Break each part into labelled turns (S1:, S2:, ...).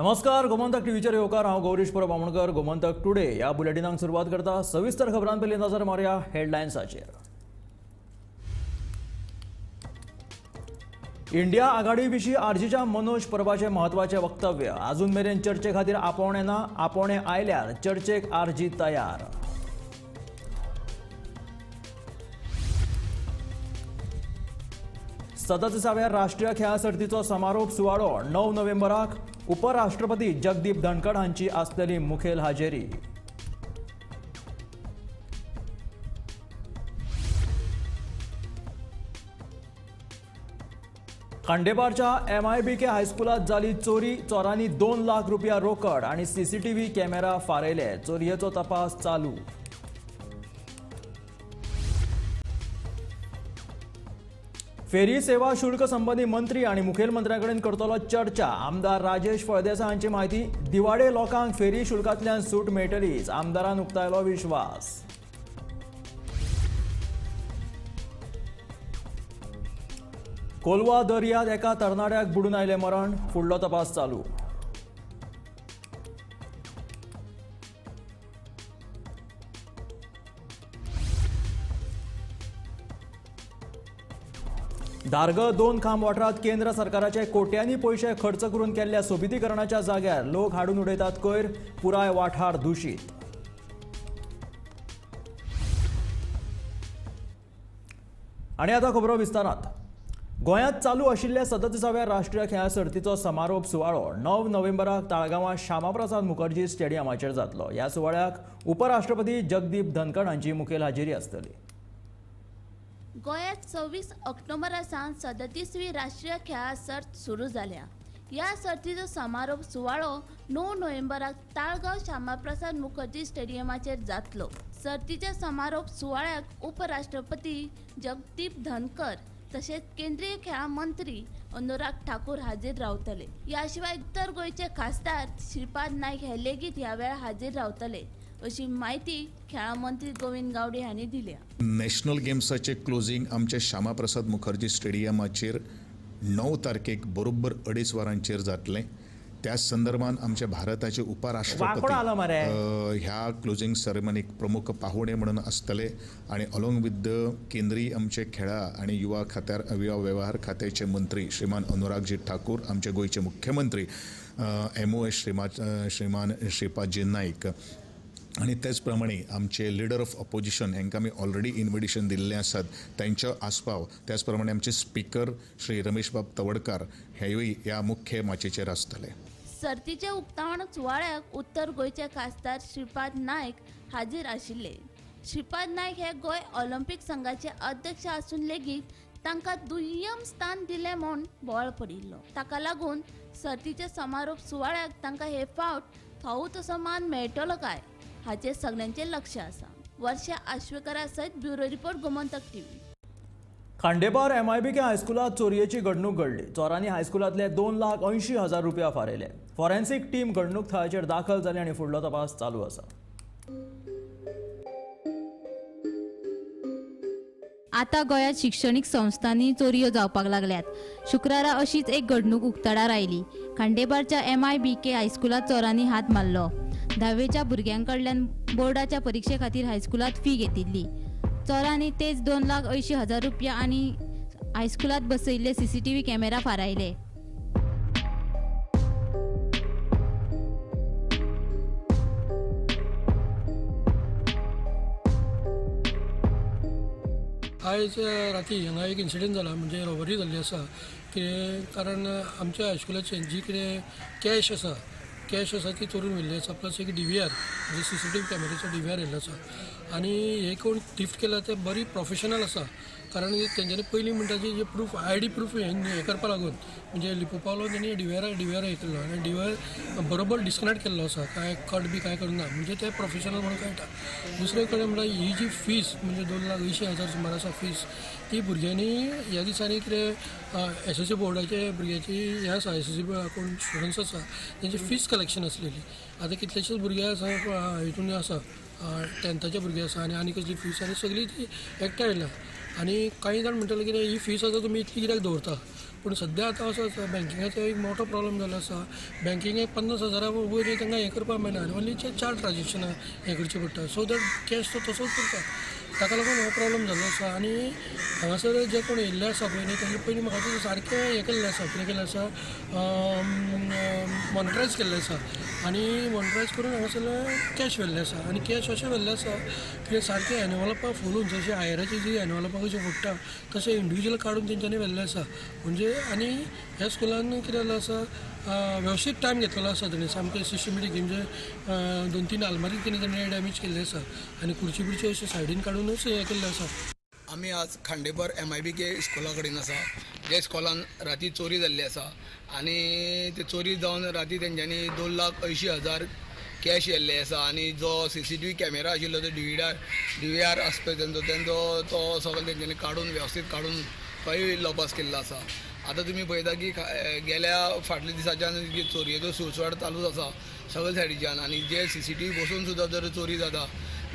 S1: नमस्कार, गोमंतक टीव्हीचेर येवकार. हांव गौरीश परब आमोणकर. गोमंतक टुडे ह्या बुलेटिनाक सुरवात करता. सविस्तर खबरां पयलीं नजर मारया हेडलायन्साचेर. इंडिया आघाडी विशीं आरजीच्या मनोज परबाचें म्हत्वाचें वक्तव्य. अजून मेरेन चर्चे खातीर आपोवणें ना, आपोवणें आयल्यार चर्चेक आरजी तयार. 37व्या राष्ट्रीय खेळां सर्तीचो समारोप सुवाळो 9 नोव्हेंबराक उपराष्ट्रपती जगदीप धनखड हांची आसतली मुखेल हाजेरी. खांडेपारच्या MIBK हायस्कुलांत जाली चोरी. चोरांनी 2 लाख रुपया रोकड आनी CCTV camera फारयले. चोरयेचो तपास चालू. फेरी सेवा शुल्क संबंधी मंत्री आनी मुखेलमंत्र्या कडेन करतलो चर्चा. आमदार राजेश फळदेसाय हांची म्हायती. दिवाडे लोकांक फेरी शुल्कांतल्यान सूट मेळटलीच, आमदारान उक्तायलो विश्वास. कोलवा दर्यांत एका तरणाट्याक बुडून आयलें मरण. फुडलो तपास चालू. धारगळ 2 खांब वाठारांत केंद्र सरकाराचे कोट्यांनी पयशे खर्च करून केल्ल्या सोबितीकरणाच्या जाग्यार लोक हाडून उडयतात कोयर. पुराय वाठार दुशीत. आनी आतां खबरो विस्तारांत. गोंयांत चालू आशिल्ल्या 37व्या राष्ट्रीय खेळां सर्तीचो समारोप सुवाळो 9 नोव्हेंबराक ताळगांवां श्यामाप्रसाद मुखर्जी स्टेडियमाचेर जातलो. ह्या सुवाळ्याक उपराष्ट्रपती जगदीप धनखड हांची मुखेल हाजेरी आसतली.
S2: गोंयांत 26 ऑक्टोबरा सावन 37वी राष्ट्रीय खेळां सर्त सुरू जाल्या. ह्या सर्तीचो समारोप सुवाळो 9 नोव्हेंबराक ताळगांव श्यामाप्रसाद मुखर्जी स्टेडियमाचेर जातलो. सर्तीच्या समारोप सुवाळ्याक उपराष्ट्रपती जगदीप धनखड तशेंच केंद्रीय खेळां मंत्री अनुराग ठाकूर हाजीर रावतले. ह्या शिवाय उत्तर गोंयचे खासदार श्रीपाद नायक हे लेगीत ह्या वेळार हाजीर रावतले अशी म्हायती खेळां मंत्री गोविंद गावडे हांणी दिल्या.
S3: नॅशनल गेम्साचे क्लोजींग आमच्या श्यामाप्रसाद मुखर्जी स्टेडियमाचेर 9 तारखेक बरोबर 2:30 वरांचेर जातलें. त्या संदर्भात आमच्या भारताचे उपराष्ट्रपती ह्या क्लोजींग सेरेमनीक प्रमुख पाहुणे म्हणून आसतले आनी अलॉंग विथ the केंद्रीय आमचे खेळां आनी युवा खात्यार युवा वेव्हार खात्याचे मंत्री श्रीमान अनुरागजी ठाकूर, आमचे गोंयचे मुख्यमंत्री MOS श्रीमान श्रीपादजी नायक आनी तेच प्रमाणे आमचे लिडर ऑफ ऑपोजिशन हांकां आमी ऑलरेडी इन्विटेशन दिल्लें आसात तांचो आस्पाव, त्याच प्रमाणे आमचे स्पिकर श्री रमेशबाब तवडकार हेवूय ह्या मुख्य माचयेचेर आसतले.
S2: सर्तीच्या उक्तावण सुवाळ्याक उत्तर गोंयचे खासदार श्रीपाद नायक हाजीर आशिल्ले. श्रीपाद नायक हे गोंय ऑलिम्पिक संघाचे अध्यक्ष आसून लेगीत तांकां दुय्यम स्थान दिलें म्हूण बोवाळ पडिल्लो. ताका लागून सर्तीच्या समारोप सुवाळ्याक तांकां हे फावट फावो तसो मान मेळटलो काय हाचेर सगळ्यांचें लक्ष आसा. वर्षा आश्वेकरा सयत bureau report, Gomantak TV.
S1: Khandepar MIBK हायस्कुलांत चोरयेची घडणूक घडली. चोरांनी हायस्कुलांतले 2,80,000 रुपया फारयले. फॉरेन्सिक टीम घडणूक थळाचेर दाखल जाली आनी फुडलो तपास चालू आसा.
S4: आतां गोंयांत शिक्षणीक संस्थांनी चोरयो जावपाक लागल्यात. शुक्रारा अशीच एक घडणूक उक्ताडार आयली. खांडेपारच्या MIBK हायस्कुलांत चोरांनी हात मारलो. 10वेच्या भुरग्यां कडल्यान बोर्डाच्या परिक्षे खातीर हायस्कुलांत फी घेतिल्ली. चोरांनी तेच 2,80,000 रुपया आनी हायस्कुलांत बसयिल्ले CCTV camera फारायले.
S5: आयज राती हांगा एक इन्सिडंट जाला, म्हणजे रॉबरी जाल्ली आसा. कितें कारण आमच्या हायस्कुलाचें जी कितें कॅश आसा, कॅश आसा ती चोरून व्हेल्ली आसा, प्लस एक DVR म्हणजे CCTV कॅमेराचो DVR येयल्लो आसा. आनी हे कोण थिफ्ट केला ते बरी प्रोफेशनल आसा, कारण तेंच्यांनी पयलीं म्हणटा जे प्रूफ ID proof हें करपा लागून म्हणजे लिपोवपा लागून तेणी DVR हें केल्लो आनी DVR बरोबर डिस्कनेक्ट केल्लो आसा, कांय कट बी कांय करूं ना, म्हणजे ते प्रोफेशनल म्हणून कळटा. दुसरे कडेन म्हणल्यार ही जी फीस म्हणजे 2,80,000 सुमार आसा फीस, ती भुरग्यांनी ह्या दिसांनी कितें SSC बोर्डाचे भुरग्याची हें आसा, SSC कोण स्टुडंट्स आसा तेंची फीस कलेक्शन आसलेली. आतां कितलेशेच भुरगे आसा हितून आसा 10थाचे भुरगे आसा आनी आनी कसली फीस आनी सगळी ती एकठांय येयल्या. आनी कांय जाण म्हणटाले कितें ही फीस आतां तुमी इतली कित्याक दवरता, पूण सद्या आतां असो आसा बँकिंगाचो एक मोठो प्रॉब्लम जाल्लो आसा. बँकिंगेक 50,000 वयर तांकां हें करपाक मेळना आनी ओन्ली 4 ट्रान्जेक्शनां हें करचें पडटा. सो that cash तो तसोच उरता, ताका लागून हो प्रॉब्लम जाल्लो आसा. आनी हांगासर जे कोण येयल्ले आसा पळय न्ही तेंचे पयलीं म्हाका दिसता सारकें हें केल्लें आसा, कितें केल्लें आसा, मॉनिटरायज केल्लें आसा आनी मॉनिटरायज करून हांगासरलें कॅश व्हेल्लें आसा. आनी कॅश अशें व्हेल्लें आसा की सारकें एनवलपाक फुलून जशें आयराची जी एनवलपाक कशें फुट्टा तशें इंडिविज्युअल काडून तेंच्यांनी व्हेल्लें आसा. म्हणजे आनी ह्या स्कुलान कितें जाल्लें आसा, वेवस्थीत टायम घेतलेलो आसा तेणी, सामकें सिस्टमेटीक म्हणजे 2-3 आलमारी तेणी डॅमेज केल्ले आसा आनी खुर्ची बिर्ची अशें सायडीन काडूनच हें केल्लें आसा.
S6: आमी आज खांडेपार MIBK इस्कोला कडेन आसा, जे इस्कोलान राती चोरी जाल्ली आसा आनी ते चोरी जावन राती तेंच्यांनी 2,80,000 कॅश येल्ले आसा आनी जो CCTV camera आशिल्लो तो DVR आसा पळय तेंचो तो सगळो तेंच्यांनी काडून वेवस्थीत काडून तोय लॉपास केल्लो आसा. आतां तुमी पळयता की गेल्या फाटल्या दिसाच्यान चोरयेचो सुळसुळाट चालूच आसा सगळे सायडीच्यान आनी जे CCTV बसून सुद्दां जर चोरी जाता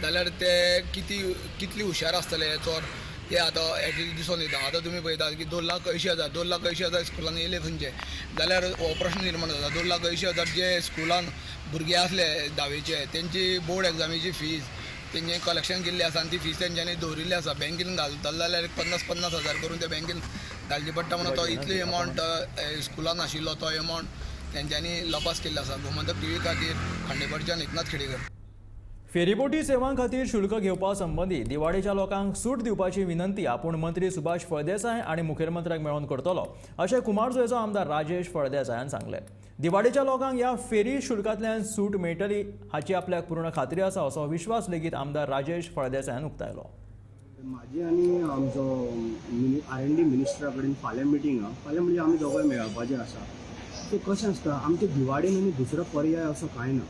S6: जाल्यार ते कितली हुशार आसतले चोर ते आतां एक्चुअली दिसून येता. आतां तुमी पळयतात की 2,80,000 2,80,000 स्कुलान येयले खंयचे जाल्यार हो प्रश्न निर्माण जाता. 2,80,000 जे स्कुलान भुरगे आसले धावेचे तेंची बोर्ड एग्जामीची फीज तेंचे कलेक्शन केल्ली आसा आनी ती फीज तेंच्यांनी दवरिल्ली आसा. बँकेन घालतले जाल्यार 50-50 हजार करून ते बँकेन घालची पडटा म्हणून तो इतली एमावंट स्कुलान आशिल्लो तो एमावंट तेंच्यांनी लपास केल्लो आसा. गोमंतक टीव्ही खातीर खांडेपारच्यान एकनाथ खेडेकर.
S1: फेरीबोटी सेवां खातीर शुल्क घेवपा संबंदी दिवाडेच्या लोकांक सूट दिवपाची विनंती आपूण मंत्री सुभाष फळदेसाय आनी मुखेलमंत्र्याक मेळोवन करतलो अशें कुमारजुंवेचो आमदार राजेश फळदेसायान सांगलें. दिवाडेच्या लोकांक ह्या फेरी शुल्कांतल्यान सूट मेळटली हाची आपल्याक पूर्ण खात्री आसा असो विश्वास लेगीत आमदार राजेश फळदेसायान उक्तायलो.
S7: म्हाजी आनी आमचो R&D मिनिस्टरा कडेन फाल्यां मिटींग आहा. फाल्यां म्हणजे आमी दोगांय मेळपाचें आसा. सो कशें आसता आमच्या दिवाडेन आनी दुसरो पर्याय असो कांय ना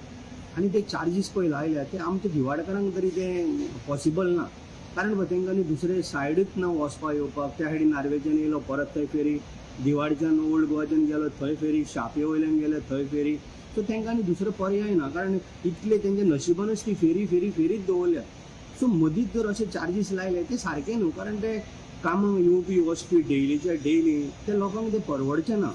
S7: आनी ते चार्जीस पळय लायल्या ते आमच्या दिवाडकारांक तरी ते पॉसिबल ना, कारण पळय तांकां न्ही दुसरे सायडूच ना वचपा येवपाक. त्या सायडीन नार्वेच्यान येयलो परत थंय फेरी, दिवाडच्यान ओल्ड गोवाच्यान गेलो थंय फेरी, शापे वयल्यान गेले थंय फेरी. सो तांकां न्ही दुसरो पर्याय ना, कारण इतले तेंच्या नशिबानच ती फेरी फेरी फेरीच दवरल्या. सो मदींच जर अशे चार्जीस लायले ते सारके न्हू, कारण ते कामाक येवपी वचपी डेलीच्या डेली ते लोकांक ते परवडचें ना.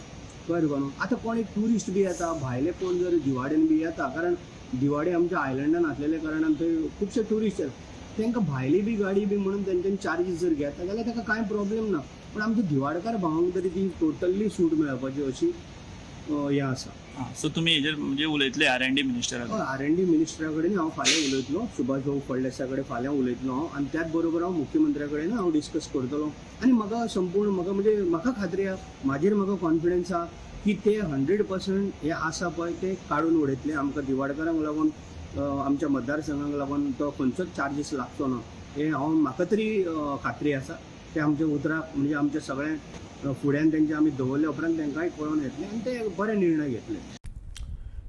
S7: कळ्ळें तुका न्हू? आतां कोण एक ट्युरिस्ट बी येता भायले कोण जर दिवाडेन बी येता, कारण दिवाडे आमच्या आयलंडान आसलेल्या कारणान थंय खुबशे ट्युरिस्ट येता, तांकां भायली बी गाडी बी म्हणून तेंच्यानी चार्जीस जर घेता जाल्यार ताका कांय प्रॉब्लेम ना, पण आमच्या दिवाडकार भावांक तरी ती टोटल्ली सूट मेळपाची अशी हें आसा.
S8: सो तुमी हेजेर म्हणजे उलयतले R&D मिनिस्टरा कडेन?
S7: R&D मिनिस्टरा कडेन हांव फाल्यां उलयतलो, सुभाष भाऊ फळदेसाय कडेन फाल्यां उलयतलो हांव आनी त्याच बरोबर हांव मुख्यमंत्र्या कडेन हांव डिस्कस करतलो. आनी म्हाका संपूर्ण म्हाका म्हणजे म्हाका खात्री आहा, म्हाजेर म्हाका कॉन्फिडन्स आहा की ते 100% हे आसा पळय ते काडून उडयतले. आमकां दिवाडकारांक लागून आमच्या मतदारसंघाक लागून तो खंयचोच चार्जीस लागचो ना हे हांव म्हाका तरी खात्री आसा. ते आमच्या उतराक म्हणजे आमच्या सगळ्या फुड्यान तेंचे आमी दवरले उपरांत तांकांय कळोवन येतलें आनी ते बरे निर्णय घेतले.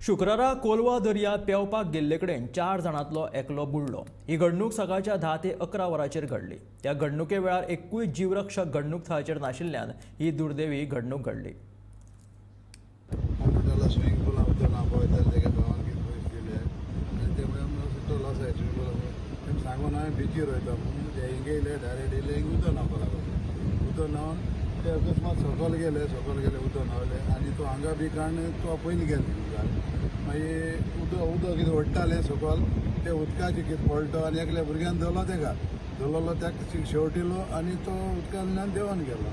S1: शुक्रारा कोलवा दर्यांत पेंवपाक गेल्ले कडेन 4 जाणांतलो एकलो बुडलो. ही घडणूक सकाळच्या 10 ते 11 वरांचेर घडली. त्या घडणुके वेळार एकूय जीवरक्षक घडणूक थळाचेर नाशिल्ल्यान ही दुर्दैवी घडणूक घडली.
S9: स्विमींग पुला उदक न्हांवपाक वयताले तेगे भावान कितें पयशे दिले आनी ते सुटलो आसा स्विमींग पुला तेमी सांगून हांवें बिचीर वयता म्हणून ते हिंगा येयले डायरेक्ट येयले हिंगा उदक न्हांवपाक लागले. उदक न्हांवन ते अकस्मात सकयल गेले, सकयल गेले उदक न्हांवले आनी तो हांगा बी काडून तो पयलीं गेले उदकान. मागीर उदक कितें ओडटालें सकयल ते उदकाचें कितें पडलो आनी एकल्या भुरग्यान धरलो तेका, धरलेलो ताका शेवटिलो आनी तो उदकांतल्यान देंवन गेलो.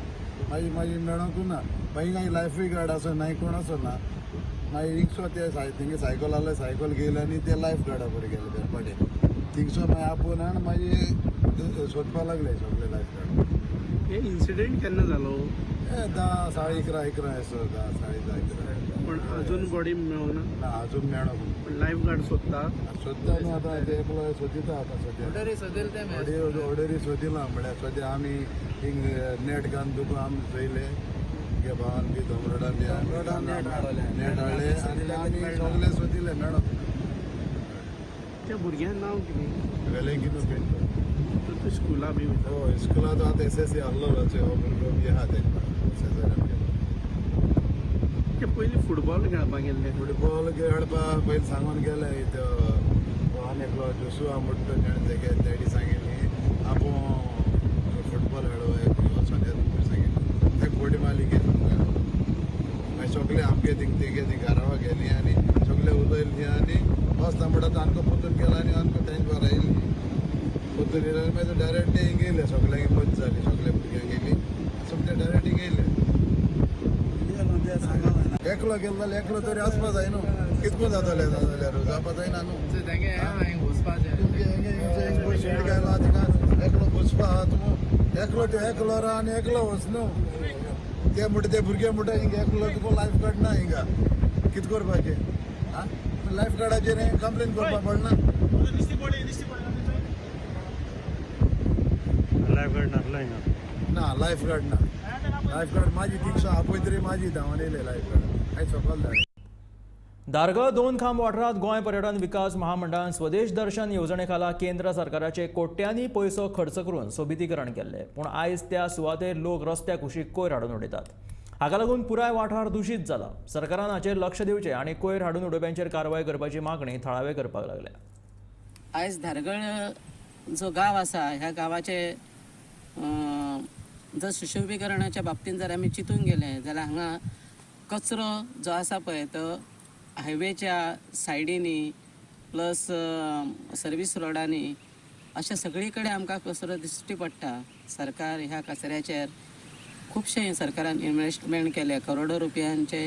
S9: मागीर मागीर मेळोंकूच ना. मागीर हिंगा लायफूय गार्ड आसो ना कोण आसो ना. मागीर हिंगसो ते तेंगे सायकल आहले, सायकल घेयले आनी ते लायफ गार्डा कडेन गेले बेरपाटे. थिंगसो मागीर आपोवन हाड मागीर सोदपाक लागले सगळे लायफ गार्ड.
S10: हे इन्सिडेंट केन्ना जालो?
S9: 10 साडे 11 11 असो 10 साडे 10 11.
S10: पण अजून बॉडी मेळना?
S9: ना अजून मेळोंक.
S10: पण लायफ गार्ड सोदता?
S9: सोदता न्हू आतां ते एकलो सोदिता आतां सद्या. ऑर्डरी सोदिला म्हळ्यार सद्या आमी हिंग नेट घालून तुका आमी चोयले गे भावान बी दोंगरान बी नेट हाडले आनी आमी सगळे सोदिले मेळोंक.
S10: त्या भुरग्यान नांव कितें?
S9: वेलेंकिनो पिंटो.
S10: तो स्कुला बी वयता?
S9: हय स्कुला तो आतां SSC आहलो हो भुरगो बी आहा तेका SSC.
S10: ते पयलीं फुटबॉल खेळपाक गेल्ले?
S9: फुटबॉल खेळपाक पयलीं सांगून गेले आनी एकलो जोसुआ म्हणटा तेणें तेगे डॅडी सांगिल्ली आपूण फुटबॉल खेळो वचोन येता म्हणून सांगिल्लें. थपकोटी मारली गेली मागीर सगळे आमगे थिंग तिगे ती घरावा गेली आनी सगळे उलयली आनी बसता म्हणटा तांकां पोतून गेला आनी आमकां तेंच बरें येयली पोतून येयले आनी मागीर डायरेक्ट ते हिंग येयले सगळ्यांक बंद जाली सगळे भुरग्यांक गेली सगळे डायरेक्ट हिंग येयले. एकलो गेलो जाल्यार एकलो तरी वचपा जाय न्हू, कितको जातलें जाल्यार जावपा जायना न्हू. शेड घायला तिका एकलो बसपा आहा तूं एकलो ते एकलो राव आनी एकलो वच न्हू. ते म्हणटा ते भुरगे म्हणटा हिंगा एकलो तुका लायफ कार्ड ना हिंगा कित करपाचें आं लायफ कार्डाचेर कंप्लेन करपा पडना.
S11: लायफ गार्ड नासलो हिंगा?
S9: ना लायफ गार्ड ना, लायफ गार्ड माझी थिंगसो आपय तरी माझी धांवन येयले लायफ गार्ड आयज सकयल धाड.
S1: धारगळ दोन खांब वाठारांत गोंय पर्यटन विकास महामंडळान स्वदेश दर्शन येवजणे खाला केंद्र सरकाराचे कोट्यांनी पयसो खर्च करून सोबितीकरण केल्लें, पूण आयज त्या सुवातेर लोक रस्त्या कुशीक कोयर हाडून उडयतात. हाका लागून पुराय वाठार दुशीत जाला. सरकारान हाचेर लक्ष दिवचें आनी कोयर हाडून उडोवप्यांचेर कारवाय करपाची मागणी थळावे करपाक लागल्या.
S12: आयज धारगळ जो गांव आसा ह्या गांवाचे जर सुशोभीकरणाच्या बाबतींत जर आमी चिंतूंक गेले जाल्यार हांगा कचरो जो आसा पळय तो हायवेच्या सायडींनी प्लस सर्वीस रोडांनी अशें सगळी कडेन आमकां कचरो दिश्टी पडटा. सरकार ह्या कचऱ्याचेर खुबशें सरकारान इन्वेस्टमेंट केलें, करोडो रुपयांचे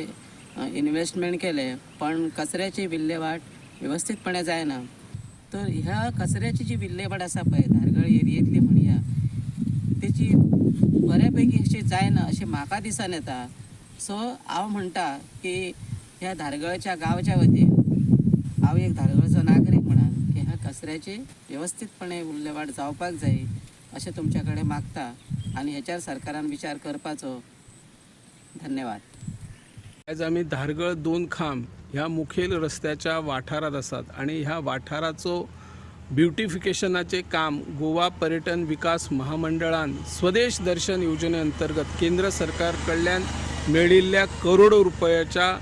S12: इन्वेस्टमेंट केलें, पण कचऱ्याची विल्हेवाट वेवस्थीतपणे जायना. तर ह्या कचऱ्याची जी विल्हेवाट आसा पळय धारगळ एरियेंतली म्हणया तेची बऱ्यापैकी अशी जायना अशें म्हाका दिसून येता. सो हांव म्हणटा की ह्या धारगळच्या गांवच्या वतीन हांव एक धारगळचो नागरीक म्हणून की ह्या कचऱ्याची वेवस्थीतपणे विल्हेवाट जावपाक जाय अशें तुमच्या कडेन मागता आनी हेच्यार सरकारान विचार करपाचो. धन्यवाद.
S13: आयज आमी धारगळ दोन खांब ह्या मुखेल रस्त्याच्या वाठारांत आसात आनी ह्या वाठाराचो ब्युटिफिकेशनाचें काम गोवा पर्यटन विकास महामंडळान स्वदेश दर्शन योजने अंतर्गत केंद्र सरकार कडल्यान मेळिल्ल्या करोडो रुपयाच्या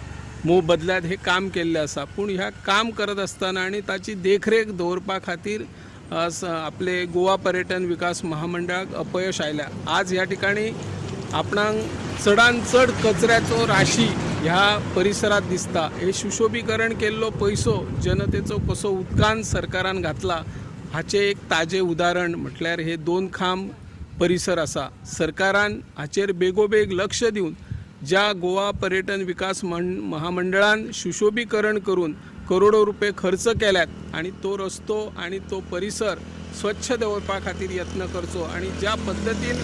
S13: मोबदल्यात हे काम केल्लें आसा. पूण ह्या काम करत आसतना आनी ताची देखरेख दवरपा खातीर आपले गोवा पर्यटन विकास महामंडळाक अपयश आयल्या. आज ह्या ठिकाणी आपणाक चडान चड कचऱ्याचो राशी ह्या परिसरात दिसता. हे सुशोभीकरण केल्लो पयसो जनतेचो कसो उदकान सरकारान घातला हाचें एक ताजें उदाहरण म्हटल्यार हे दोन खांब परिसर आसा. सरकारान हाचेर बेगोबेग लक्ष दिवन ज्या गोवा पर्यटन विकास महामंडळान सुशोभीकरण करून करोडो रुपये खर्च केल्यात आनी तो रस्तो आनी तो परिसर स्वच्छ दवरपा खातीर यत्न करचो आनी ज्या पद्दतीन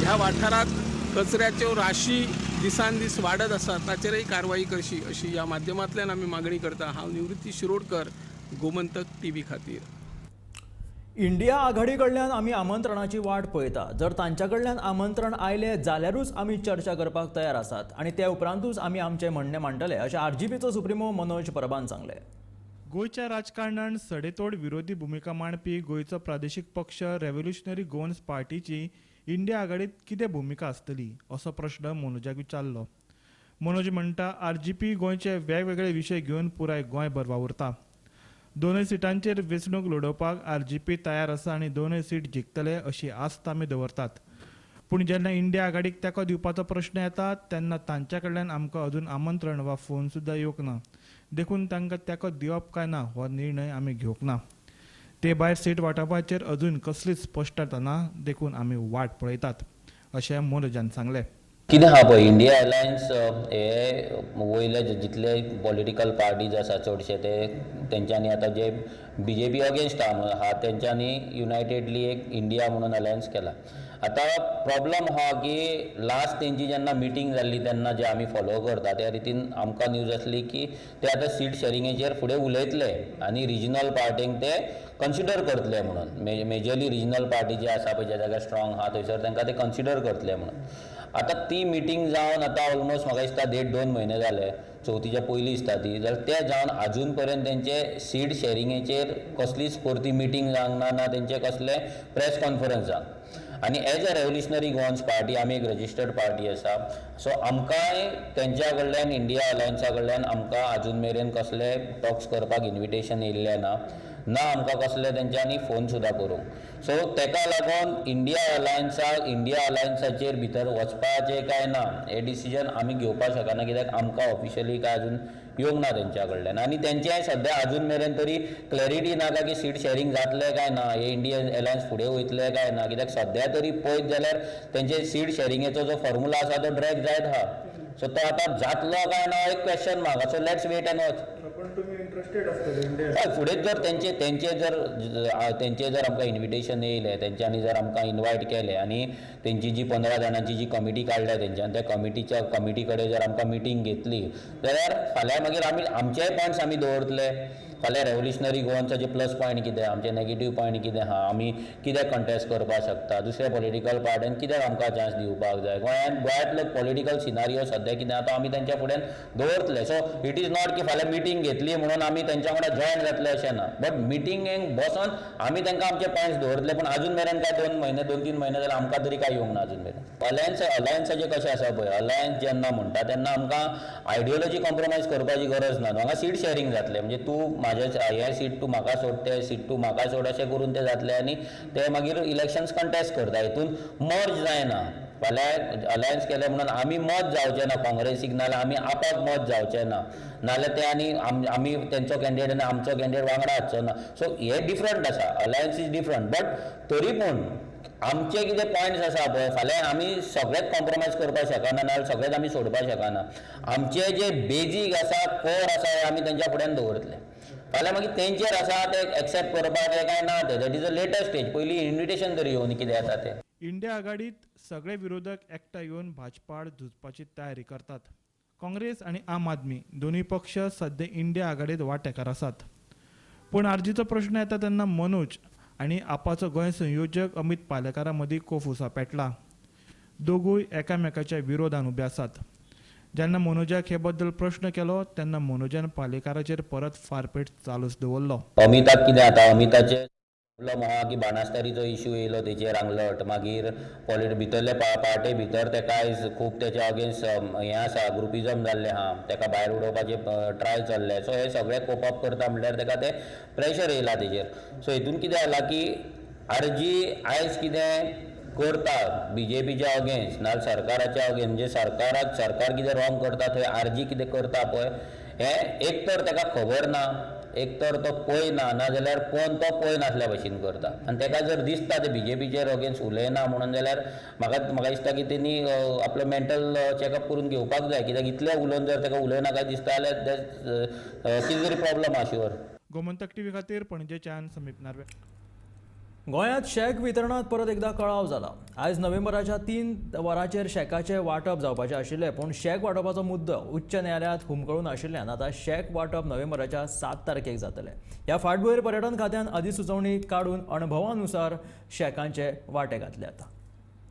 S13: ह्या वाठारांत कचऱ्याच्यो राशी दिसान दीस वाडत आसा ताचेरय कारवाई करची अशी ह्या माध्यमांतल्यान आमी मागणी करता. हांव निवृत्ती शिरोडकर, गोमंतक टीव्ही खातीर.
S1: इंडिया आघाडी कडल्यान आमी आमंत्रणाची वाट पळयता. जर तांच्या कडल्यान आमंत्रण आयलें जाल्यारूच आमी चर्चा करपाक तयार आसात आनी ते उपरांतूच आमी आमचें म्हणणें मांडटले अशें आरजीपीचो सुप्रिमो मनोज परबान सांगलें.
S11: गोंयच्या राजकारणान सडेतोड विरोधी भुमिका मांडपी गोंयचो प्रादेशीक पक्ष रेव्होल्युशनरी गोवन्स पार्टीची इंडिया आघाडीत कितें भुमिका आसतली असो प्रश्न मनोजाक विचारलो. मनोज म्हणटा आरजीपी गोंयचे वेगवेगळे विशय घेवन पुराय गोंयभर वावुरता. दोनूय सिटांचेर वेंचणूक लडोवपाक आरजीपी तयार आसा आनी दोनूय सीट जिखतले अशी आस्त आमी दवरतात. पूण जेन्ना इंडिया आघाडीक तेंको दिवपाचो प्रश्न येता तेन्ना तांच्या कडल्यान आमकां अजून आमंत्रण वा फोन सुद्दां येवंक ना, देखून तांकां तेंको दिवप काय ना हो निर्णय आमी घेवंक ना. ते भायर सीट वांटपाचेर अजून कसलीच स्पश्टता ना, देखून आमी वाट पळयतात अशें मनोजान सांगलें.
S14: कितें आहा पळय, इंडिया अलायन्स हे वयले जितले पॉलिटिकल पार्टीज आसा चडशे ते तेंच्यांनी आतां जे बीजेपी अगेन्स्ट आहा तेंच्यांनी युनायटेडली एक इंडिया म्हणून अलायन्स केला. आतां प्रॉब्लम आहा की लास्ट तेंची जेन्ना मिटींग जाल्ली तेन्ना जे आमी फॉलो करता त्या रितीन आमकां न्यूज आसली की ते आतां सीट शेरिंगेचेर फुडें उलयतले आनी रिजनल पार्टींक ते कन्सिडर करतले म्हणून, मेजरली रिजनल पार्टी जे आसा पळय ज्या जाग्यार स्ट्रॉंग आहा थंयसर तांकां ते कन्सिडर करतले म्हणून. आतां ती मिटींग जावन आतां ऑलमोस्ट म्हाका दिसता 1.5-2 म्हयने जाले, चवथीच्या पयलीं दिसता ती, जाल्यार ते जावन आजून पर्यंत तेंचे सीट शेरिंगेचेर कसलीच परती मिटींग जावंक ना, ना तेंचे कसले प्रेस कॉन्फरन्स जावंक. आनी as a Revolutionary Goans Party आमी एक रजिस्टर्ड पार्टी आसा. सो आमकांय तेंच्या कडल्यान, इंडिया अलायन्सा कडल्यान आमकां आजून मेरेन कसले टॉक्स करपाक इन्विटेशन येयल्लें ना, ना आमकां कसले तेंच्यांनी फोन सुद्दां करूंक. सो तेका लागून इंडिया अलायन्साचेर भितर वचपाचें काय ना हें डिसिजन आमी घेवपाक शकना, कित्याक आमकां ऑफिशियली काय अजून येवंक ना तेंच्या कडल्यान. आनी तेंचें सद्या अजून मेरेन तरी क्लॅरिटी ना काय की सीट शॅरींग जातलें काय ना, हे इंडिया अलायन्स फुडें वयतलें काय ना, कित्याक सद्या तरी पळयत जाल्यार तेंचे सीट शॅरिंगेचो जो फॉर्मुला आसा तो ड्रॅग जायत आहा. सो तो आतां जातलो काय ना एक question mark. So let's wait and watch. हय, फुडें जर तेंचे जर आमकां इन्विटेशन येयलें, तेंच्यांनी जर आमकां इनवायट केलें आनी तेंची जी 15 जाणांची जी कमिटी काडल्या तेंच्यान, त्या कमिटी कडेन जर आमकां मिटींग घेतली जाल्यार फाल्यां मागीर आमी आमचेय पॉयंट्स आमी दवरतले. फाल्यां रेवोल्युशनरी गोवन्साचे प्लस पॉयंट कितें, आमचे नेगेटीव पॉयंट कितें आहा, आमी कित्याक कंटेस्ट करपाक शकता, दुसऱ्या पॉलिटिकल पार्ट्यान कित्याक आमकां चान्स दिवपाक जाय, गोंयांतलो पॉलिटिकल सिनारियो सद्या कितें आहा तो आमी तेंच्या फुड्यान दवरतले. सो it is not की फाल्यां मिटींग घेतली म्हणून आमी तेंच्या वांगडा जॉयन जातले अशें ना, बट मिटिंगेक बसोन आमी तांकां आमचे पॉयंट्स दवरतले. पूण अजून मेरेन काय 2 म्हयने 2-3 म्हयने जाल्यार आमकां तरी काय येवंक ना अजून मेरेन. अलायन्साचें कशें आसा पळय, अलायन्स जेन्ना म्हणटा तेन्ना आमकां आयडियोलॉजी कॉम्प्रोमायज करपाची गरज ना. हांगा सीट शॅरींग जातलें, म्हणजे तूं म्हाजें हें सीट तूं म्हाका सोड, तें सीट तूं म्हाका सोड अशें करून तें जातलें आनी ते मागीर इलेक्शन्स कंटेस्ट करता. हितून मर्ज जायना. फाल्यां अलायन्स केलें म्हणून आमी मत जावचें ना काँग्रेसीक, नाजाल्यार आमी आपाक मत जावचें ना, नाजाल्यार ते आनी आमी तेंचो कॅन्डिडेट आनी आमचो कॅन्डिडेट वांगडा आसचो ना. सो हे डिफरंट आसा, अलायन्स is different. But तरी पूण आमचे कितें पॉयंट्स आसा पळय, फाल्यां आमी सगळेच कॉम्प्रोमायज करपाक शकना, नाजाल्यार सगळेच आमी सोडपाक शकना. आमचे जे बेजीक आसा, कोर आसा, हे आमी तेंच्या फुड्यान दवरतले. फाल्यां मागीर तेंचेर आसा ते एक्सेप्ट करपाचें काय ना तें, that is a later stage. पयलीं इन्विटेशन तरी येवन कितें जाता तें.
S11: इंडिया आघाडीत सगळे विरोधक एकठांय येवन भाजपाआड झुजपाची तयारी करतात. काँग्रेस आनी आम आदमी दोनूय पक्ष सध्या इंडिया आघाडीत वांटेकार आसात. पूण आरजीचो प्रश्न येता तेन्ना मनोज आनी आपाचो गोंय संयोजक अमित पालेकारा मदीं कोफुसा पेटला. दोगूय एकामेकाच्या विरोधान उबे आसात. जेन्ना मनोजाक हे बद्दल प्रश्न केलो तेन्ना मनोजान पालेकाराचेर परत फारपेट चालूच दवरलो.
S14: अमिताक कितें जाता, अमिताचे प्रॉब्लम आहा की बाणास्तारीचो इश्यू येयलो तेचेर आंगलट, मागीर भितरले पार्टे भितर तेका आयज खूब तेच्या अगेन्स्ट हें आसा, ग्रुपिजम जाल्लें आहा, तेका भायर उडोवपाचें ट्राय चल्लें. सो हे सगळें कोप अप करता म्हणल्यार तेका तें प्रेशर येयलां तेजेर. सो हितून कितें जालां की आरजी आयज कितें करता बीजेपीच्या अगेन्स्ट नाजाल्यार सरकाराच्या अगेन्स्ट, म्हणजे सरकार कितें रॉंग करता थंय आरजी कितें करता पळय हें एक तर तेका खबर ना, एक तर तो पळयना, नाजाल्यार कोण तो पळयनासल्या भशेन करता. आनी तेका जर दिसता ते बीजेपीचेर अगेन्स्ट उलयना म्हणून जाल्यार म्हाका दिसता की तेणी आपलो मेंटल चॅकअप करून घेवपाक जाय, कित्याक इतलें उलोवन जर तेका उलयना काय दिसता जाल्यार कितें तरी प्रॉब्लम आहा शुअर.
S11: गोमंतक टीव्ही खातीर पणजेच्यान समीप नार्वे.
S1: गोंयांत शॅक वितरणांत परत एकदा कळाव जाला. आयज नोव्हेंबराच्या 3 वरांचेर शॅकाचें वांटप जावपाचें आशिल्लें, पूण शॅक वांटपाचो मुद्दो उच्च न्यायालयांत हुमकळून आशिल्ल्यान आतां शॅक वांटप नोव्हेंबराच्या 7 तारखेक जातलें. ह्या फाटभुंयेर पर्यटन खात्यान अधिसुचोवणी काडून अणभवानुसार शॅकांचे वांटे घातल्यात.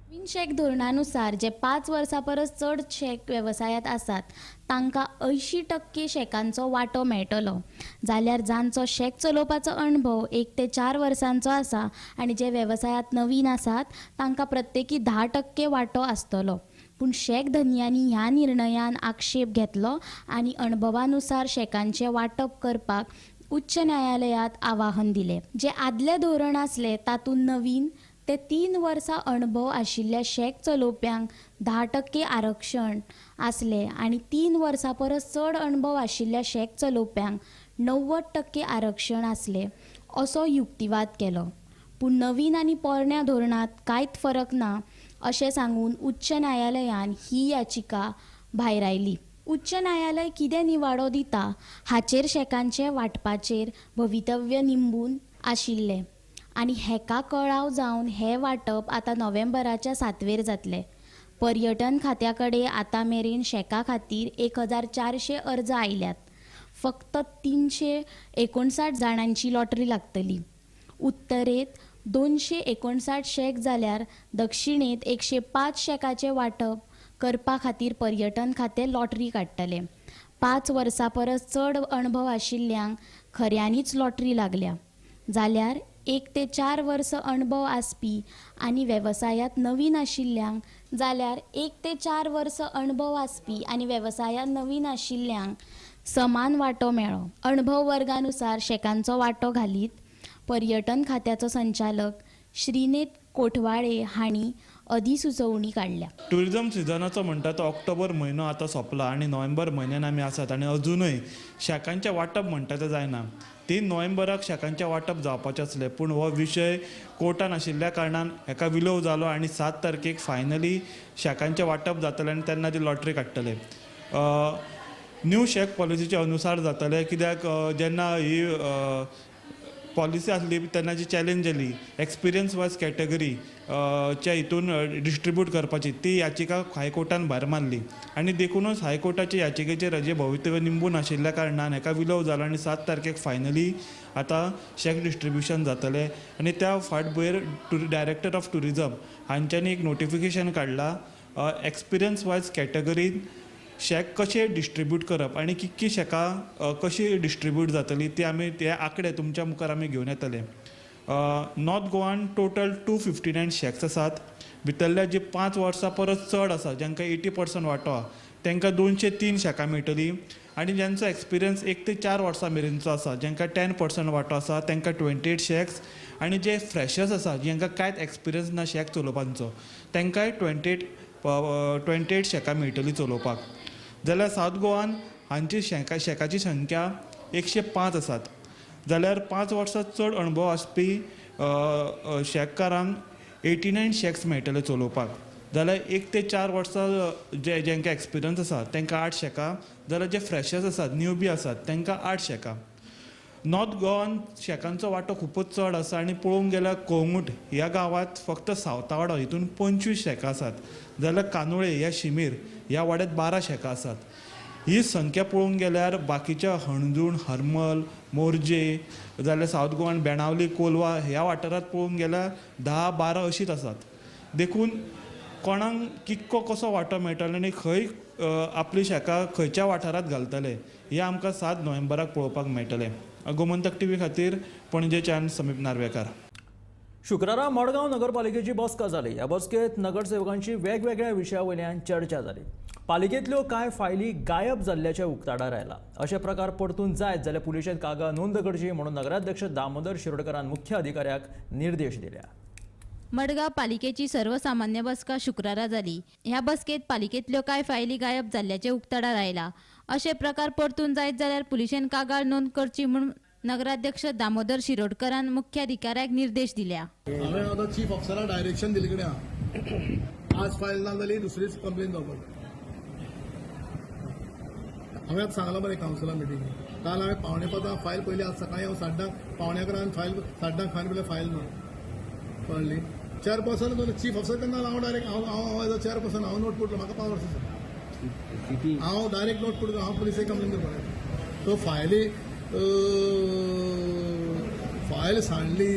S4: नवीन शॅक धोरणानुसार जे 5 वर्सां परस चड शॅक वेवसायांत आसात तांकां 80% शॅकांचो वांटो मेळटलो, जाल्यार जांचो शॅक चलोवपाचो अणभव 1 ते 4 वर्सांचो आसा आनी जे वेवसायांत नवीन आसात तांकां प्रत्येकी 10% वांटो आसतलो. पूण शॅक धनयांनी ह्या निर्णयान आक्षेप घेतलो आनी अणभवानुसार शॅकांचें वांटप करपाक उच्च न्यायालयांत आवाहन दिलें. जें आदलें धोरण आसलें तातूंत नवीन ते 3 वर्सां अणभव आशिल्ल्या शॅक चलोवप्यांक 10% आरक्षण आसलें आनी 3 वर्सां परस चड अणभव आशिल्ल्या शॅक चलोवप्यांक 90% आरक्षण आसलें असो युक्तिवाद केलो. पूण नवीन आनी पोरण्या धोरणांत कांयच फरक ना अशें सांगून उच्च न्यायालयान ही याचिका भायरायली. उच्च न्यायालय कितें निवाडो दिता हाचेर शॅकांचे वांटपाचेर भवितव्य निंबून आशिल्लें आनी हेका कळाव जावन हें वांटप आतां नोव्हेंबराच्या 7वेर जातलें. पर्यटन खात्या कडेन आतां मेरेन शॅका खातीर 1400 अर्ज आयल्यात. फक्त 359 जाणांची लॉटरी लागतली. उत्तरेंत 259 शॅक जाल्यार दक्षिणेंत 105 शॅकाचें वांटप करपा खातीर पर्यटन खातें लॉटरी काडटलें. 5 वर्सां परस चड अणभव आशिल्ल्यांक खऱ्यांनीच लॉटरी लागल्या, जाल्यार
S2: 1 ते 4 वर्स अणभव आसपी आनी वेवसायांत नवीन आशिल्ल्यांक जाल्यार 1 ते 4 वर्स अणभव आसपी आनी वेवसायांत नवीन आशिल्ल्यांक समान वांटो मेळ्ळो. अणभव वर्गानुसार शॅकांचो वांटो घालीत पर्यटन खात्याचो संचालक श्रीनेत कोठवाळे हांणी अधिसुचोवणी काडल्या.
S11: ट्युरिजम सिजनाचो म्हणटा तो ऑक्टोबर म्हयनो आतां सोंपला आनी नोव्हेंबर म्हयन्यान आमी आसात आनी अजुनूय शाकांचें वांटप म्हणटा तें जायना. 3 नोव्हेंबराक शाकांचें वांटप जावपाचें आसलें, पूण हो विशय कोर्टान आशिल्ल्या कारणान हेका विलोव जालो आनी 7 तारखेक फायनली शाकांचें वांटप जातलें आनी तेन्ना ती लॉटरी काडटले. न्यू शॅक पॉलिसीचे अनुसार जातलें, कित्याक जेन्ना ही पॉलिसी आसली तेन्ना जी चॅलेंज जाली एक्सपिरियन्स वायज कॅटेगरी च्या हितून डिस्ट्रिब्यूट करपाची, ती याचिका हायकोर्टान भायर मारली आनी देखूनच हायकोर्टाच्या याचिकेचेर हाजें भवितव्य निंबून आशिल्ल्या कारणान हेका विलोव जालो आनी 7 तारखेक फायनली आतां शॅक डिस्ट्रिब्युशन जातलें. आनी त्या फाटभुंयेर डायरेक्टर ऑफ ट्युरिजम हांच्यांनी एक नोटिफिकेशन काडलां एक्सपिरियन्स वायज कॅटेगरीन शॅक कशें डिस्ट्रिब्यूट करप आनी कितकी शॅकां कशी डिस्ट्रिब्यूट जातली ती आमी ते आंकडे तुमच्या मुखार आमी घेवन येतले. नॉर्थ गोवान टोटल 259 शॅक्स आसात. भितरल्या जी 5 वर्सां परस चड आसा जांकां 80% वांटो आसा तांकां 203 शॅकां मेळटली आनी जांचो एक्सपिरियन्स 1 ते 4 वर्सां मेरेनचो आसा जांकां 10% वांटो आसा तांकां 28 शॅक्स आनी जे फ्रेशर्स आसा जांकां कांयच एक्सपिरियन्स ना शॅक चलोवपाचो तांकांय 28 शॅकां मेळटली चलोवपाक. जाल्यार सावथ गोवान हांची शॅकाची संख्या 105 आसात. जाल्यार 5 वर्सां चड अणभव आसपी शॅककारांक 89 शॅक्स मेळटले चलोवपाक. जाल्यार 1 ते 4 वर्सां जे जांकां एक्सपिरियन्स आसा तांकां 8 शॅकां, जाल्यार जे फ्रेशर्स आसात न्यूबी आसात तांकां 8 शॅकां. नॉर्थ गोवान शॅकांचो वांटो खुबूच चड आसा आनी पळोवंक गेल्यार कोंगूट ह्या गांवांत फक्त सावतावाडो हितून 25 शॅकां आसात, जाल्यार कानोळे ह्या शिमीर ह्या वाड्यांत 12 शॅकां आसात. ही संख्या पळोवंक गेल्यार बाकीच्या हणजूण, हरमल, मोरजे, जाल्यार सावथ गोवान बेणावली, कोलवा ह्या वाठारांत पळोवंक गेल्यार 10-12 अशीच आसात. देखून कोणाक कितको कसो वांटो मेळटलो आनी खंय आपली शॅकां खंयच्या वाठारांत घालतले हें आमकां 7 नोव्हेंबराक पळोवपाक मेळटलें. गोमंतक टीव्ही खातीर पणजेच्यान समीप नार्वेकार.
S1: शुक्रारा मडगांव नगरपालिकेची बसका जाली. ह्या बसकेत नगरसेवकांची वेगवेगळ्या विशया वयल्यान चर्चा जाली. पालिकेंतल्यो कांय फायली गायब जाल्ल्याचें उक्ताडार आयलां. अशे प्रकार परतून जायत जाल्यार पुलिशेंत कागाळ नोंद करची म्हणून नगराध्यक्ष दामोदर शिरोडकरान मुख्य अधिकाऱ्याक निर्देश दिल्या.
S4: मडगांव पालिकेची सर्वसामान्य बसका शुक्रारा जाली. ह्या बसकेत पालिकेंतल्यो कांय फायली गायब जाल्ल्याचें उक्ताडार आयलां. अशे प्रकार परतून जायत जाल्यार पुलिशेन कागाळ नोंद करची म्हूण नगराध्यक्ष दामोदर शिरोडकरान मुख्याधिकाऱ्याक निर्देश दिल्या.
S9: हांवें आतां चीफ ऑफिसराक डायरेक्शन दिल्ले कडेन आहा, आज फायल ना जाली दुसरीच कंप्लेन जावपाक. हांवें आतां सांगलां बरें कावन्सिला मिटींग काल हांवें 4:45 फायल पयली, आज सकाळी हांव 10:30 10:45 फायल 10:30 फायल पयली फायल ना कळ्ळी. चेअरपर्सन चीफ ऑफिसर तेन्ना हांव डायरेक्ट हांव एज अ चेअरपर्सन हांव नोट पडलो, म्हाका पावर आसा, हांव डायरेक्ट नोट पडलो, हांव पुलिसेक कंप्लेन करपाक. सो फायली फायल सांडली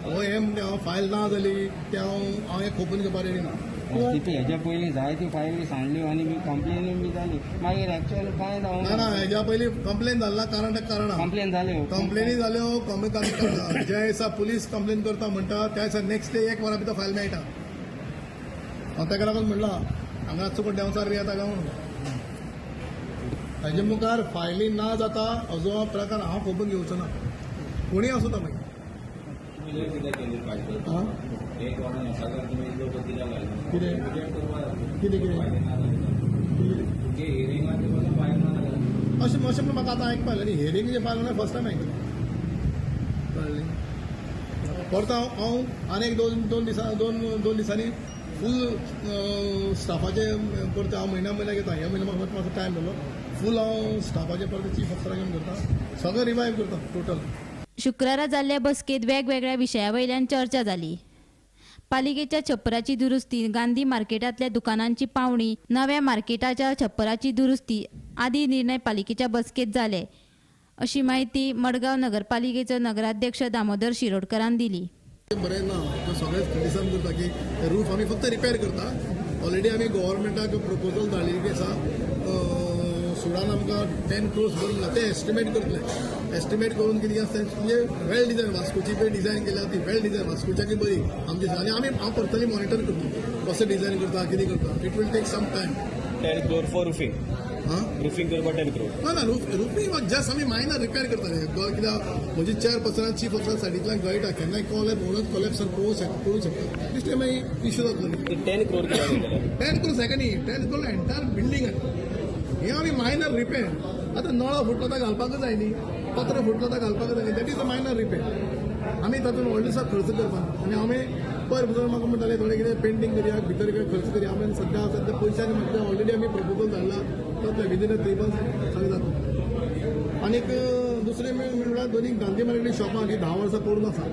S9: हो हें म्हणटा हांव फायल ना जाली तें हांव हें खोपून घेवपाक रेडी ना.
S12: हेज्या पयलीं जायत्यो फायली सांडल्यो आनी कंप्लेनी बी जाली, मागीर एक्चुअल कांय जावंक
S9: ना. हेज्या पयलीं कंप्लेन जाल्ला कारण तें कारणां
S12: कंप्लेन जाल्यो,
S9: कंप्लेनी जाल्यो. ज्या दिसा पुलीस कंप्लेन करता म्हणटा त्या दिसा नेक्स्ट डे 1 वरां भितर फायल मेळटा. हांव ताका लागून म्हणलां हांगा चुकून देंवचार बी येता काय म्हणून. हाजे मुखार फायली ना जाता असो प्रकार हांव खोपून घेवचो ना, कोणीय आसूं तो मागीर. कितें कितें कितें अशें अशें म्हण म्हाका आतां आयकपाक जाय न्ही. हियरींग जें फायल ना फर्स्ट टायम आयकलें, कळ्ळें. परत हांव आनी एक दोन दिसांनी फूल स्टाफाचे परत हांव म्हयन्या म्हयन्या घेता. ह्या म्हयन्या म्हाका मातसो टायम जालो, फूल हांव स्टाफाचे परत चीफ ऑफिसराक घेवन करता, सगळें रिवायव करता टोटल.
S4: शुक्रारा जाल्ल्या बसकेत वेगवेगळ्या विशया वयल्यान चर्चा जाली. पालिकेच्या छप्पराची दुरुस्ती, गांधी मार्केटांतल्या दुकानांची पावणी, नव्या मार्केटाच्या छप्पराची दुरुस्ती आदी निर्णय पालिकेच्या बसकेत जाले, अशी माहिती मडगांव नगरपालिकेचो नगराध्यक्ष दामोदर शिरोडकरान दिली.
S9: बरें ना, सगळेच क्रिटिसायज करता की रूफ आमी फक्त रिपेर करता. ऑलरेडी आमी गव्हर्मेंटाक प्रपोजल धाडिल्ली आसा, सुडान आमकां 10 crores करूंक ना, ते एस्टिमेट करतले. एस्टिमेट करून कितें आसता म्हणजे वेल डिझायन, वास्कोची पळय डिझायन केल्या ती वेल डिझायन, वास्कोच्याकी बरी आमची. आनी आमी हांव पर्सनली मॉनिटर करता कसो डिझायन करता, कितें करता. It will take some time.
S15: 10 crore for roofing. Roofing करपाक 10 crore.
S9: ना ना, रुफींग जस्ट आमी मायनर रिपेर करताले. कित्याक म्हजी चेअरपर्सनान चीफ ऑफिसर सायडींतल्यान गळटा, केन्नाय कॉल म्हणून कोलॅप्स पळोवंक शकता. दिसले मागीर इश्यू जातलो.
S15: 10 crore
S9: 10 crore second न्ही, 10 crore entire building आसा. हे आमी मायनर रिपेर. आतां नळो फुटलो तो घालपाकच जाय न्ही, पत्रो फुटलो तो घालपाकच जाय न्ही, that is a minor repair. आमी तातूंत व्हडलोसो खर्च करपाक. आनी आमी पर भितर म्हाका म्हणटाले थोडे कितें पेंटींग करया, भितर कितें खर्च करया. आमी सद्या सद्या पयशांनी म्हणटा ऑलरेडी आमी प्रपोजल धाडला, जातलें विदीन 3 months सगळें जातलें. आनीक दुसरें म्हणल्यार दोनी गांधी मार्केट शॉपां जी 10 वर्सां पडून आसा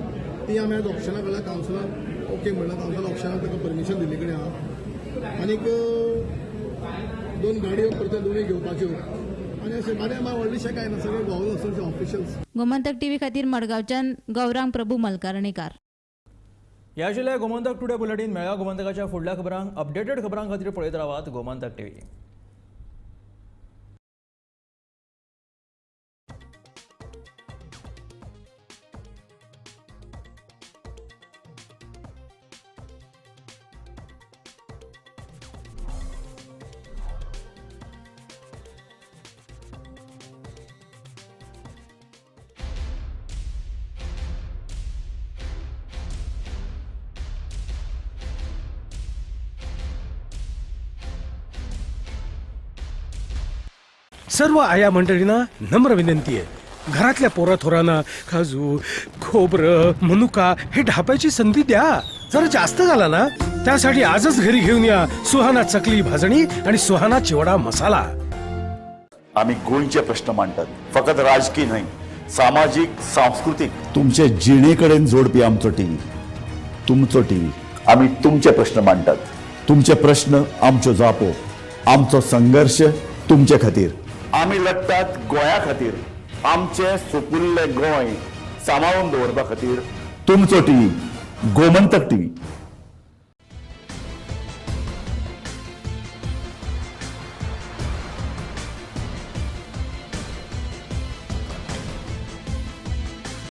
S9: ती आमी आज ऑप्शनाक घाला. कावन्सिलान ओके म्हणलां, कावन्सिल ऑप्शनाक ताका परमिशन दिल्ली कडेन आहा. आनीक 2 गाडयो परत दोनूय घेवपाच्यो. आनी अशें बारे आमकां व्हडलेशें कांय ना, सगळें गोवा वचून ऑफिशियल्स.
S4: गोमंतक टीव्ही खातीर मडगांवच्यान गौरांग प्रभू मलकारणेकार.
S1: ह्या आशिल्लें गोमंतक टुडे बुलेटीन. मेळ्या गोमंतकाच्या फुडल्या खबरांक, अपडेटेड खबरां खातीर पळयत रावात गोमंतक टीव्ही.
S16: सर्व आया मंडळींना नम्र विनंती आहे, घरातल्या पोराथोरांना काजू, खोबरं, मनुका हे ढापायची संधी द्या. जरा जास्त झाला ना त्यासाठी आजच घरी घेऊन या सुहाना चकली भाजणी आणि सुहाना चिवडा मसाला.
S17: आम्ही गोंयचे प्रश्न मांडतात, फकत राजकीय न्हय, सामाजीक, सांस्कृतीक. तुमचे जिणेकडेन जोडपी आमचो टीव्ही, तुमचो टीव्ही. आम्ही तुमचे प्रश्न मांडतात, तुमचे प्रश्न आमच्यो जापो, आमचो संघर्ष तुमचे खातीर. आमी लढतात गोंया खातीर, आमचे सुपुल्ले गोंय सांबाळून दवरपा खातीर. तुमचो टीव्ही, गोमंतक टीव्ही.